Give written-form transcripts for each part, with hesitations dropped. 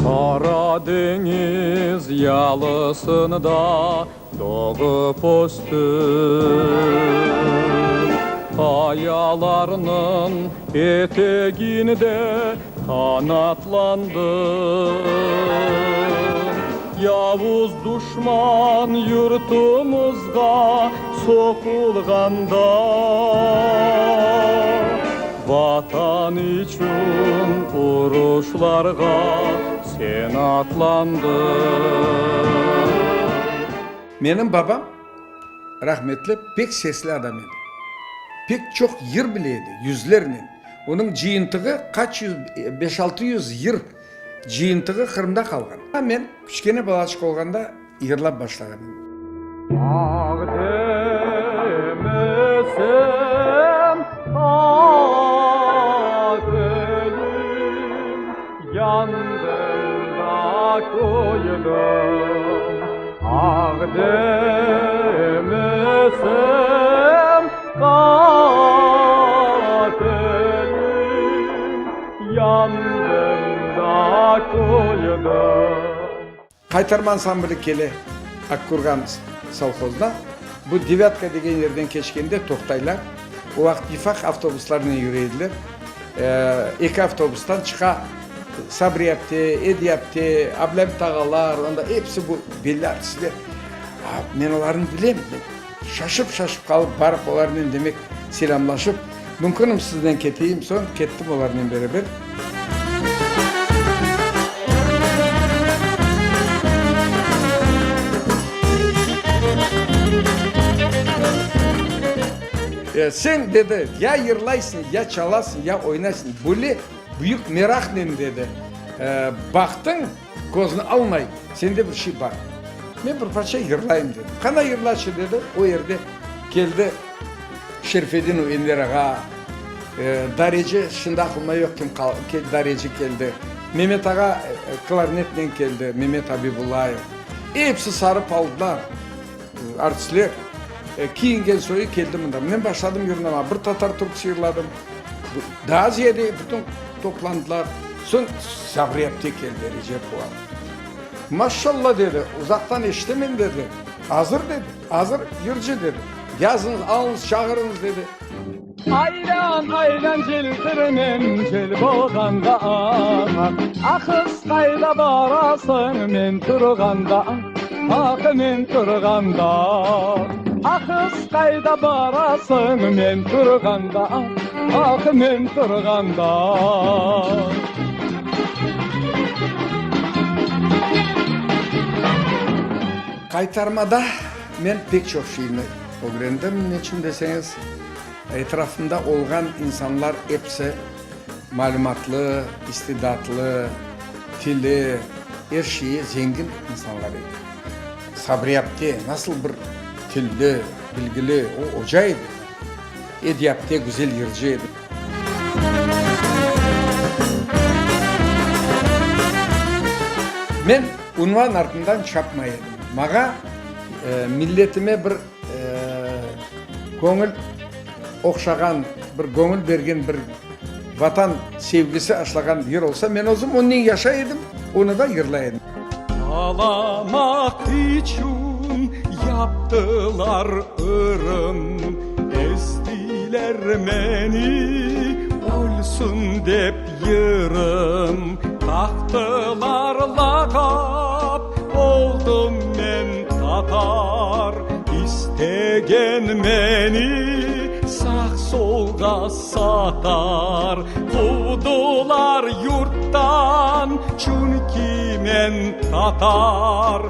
Qara deñiz yalısında doğıp östüm, Qayalarnıñ eteginde qanatlandım. Yavuz duşman yurtumızğa soqulğanda, Vatan içün uruşlarğa sen atlandıñ. Menim babam, rahmetli, pek sesli adam edi. Pek çoq yır bile edi, yüzlernen. Onıñ cıyıntığı qaç yüz, beş-altı yüz yır cıyıntığı Qırımda qalğan. Men küçkene balaçıq olğanda yırlap başlağan edim. Aq demesem qatelim, Yandım da küydim. Aq demesem qatelim, Yandım da küydim. Qaytarma ansambli kele Akkurgan sovhozına. Bu Devâtka degen yerden keçkende toqtaylar. O vaqıt yufaq avtobuslarnen yüre ediler. Eki avtobustan çıqa Sabri apte, Edi apte, Ablâmit ağalar, anda episi bu belli artistler. Men olarnı bilem. Şaşıp-şaşıp qalıp, barıp olarnen demek selâmlaşıp, mümkünmi siznen keteyim, soñ kettim olarnen beraber. Sen, dedi, ya yırlaysıñ, ya çalasıñ, ya oynaysıñ, böyle büyük meraqnen, dedi, baqtıñ. Közni almay, sende bir şey bar. Men bir parça yırlayım, dedim. Qana yırlaçı, dedi. O yerde keldi Şerfedinov Enver ağa, dareci, şimdi aqılma yoq kim dareci keldi. Memet ağa klarnetnen keldi, Memet Abibullayev. Episi sarıp aldılar, artistler. Kiyingen soyu keldi mında. Men başladım yırlamağa. Bir tatar türküsi yırladım. Daa ziyade bütün toplandılar. Soñ Sabri apte keldi, Recepova. Maşşalla, dedi, uzaqtan eşitemen, dedi. Azır, dedi, azır yırcı, dedi. Yazıñız, alıñız, çağırıñız, dedi. Aylan, aylan jeldirmen jel bolğanda, Ah, qız, qayda barasıñ men turğanda, Ah, men turğanda. Ah, qız, qayda barasıñ men turğanda, Ah, men turğanda. Qaytarmada men pek çoq şeyni ögrendim, neçün deseñiz, etrafımda olğan insanlar episi malümatlı, istidatlı, tili, er şeyi zengin insanlar edi. Sabri apte nasıl bir tilli, bilgili, o oca edi. Ediye apte güzel yırcı edi. Men unvan artından çapmay edim. Maña milletime bir göñül oqşağan, bir göñül bergen bir Vatan sevgisi aşlağan yır olsa, men özüm onnen yaşay edim, onı da yırlay edim. Talamaq içün yaptılar ırım, Ezdiler meni, ölsün dep yırım. Taqtılar lağap, oldım men tatar, İstegen meni sağ-solğa satar. Quvdılar yurttan, çünki men tatar,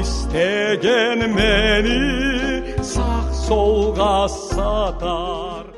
İstegen meni sağ-solğa satar.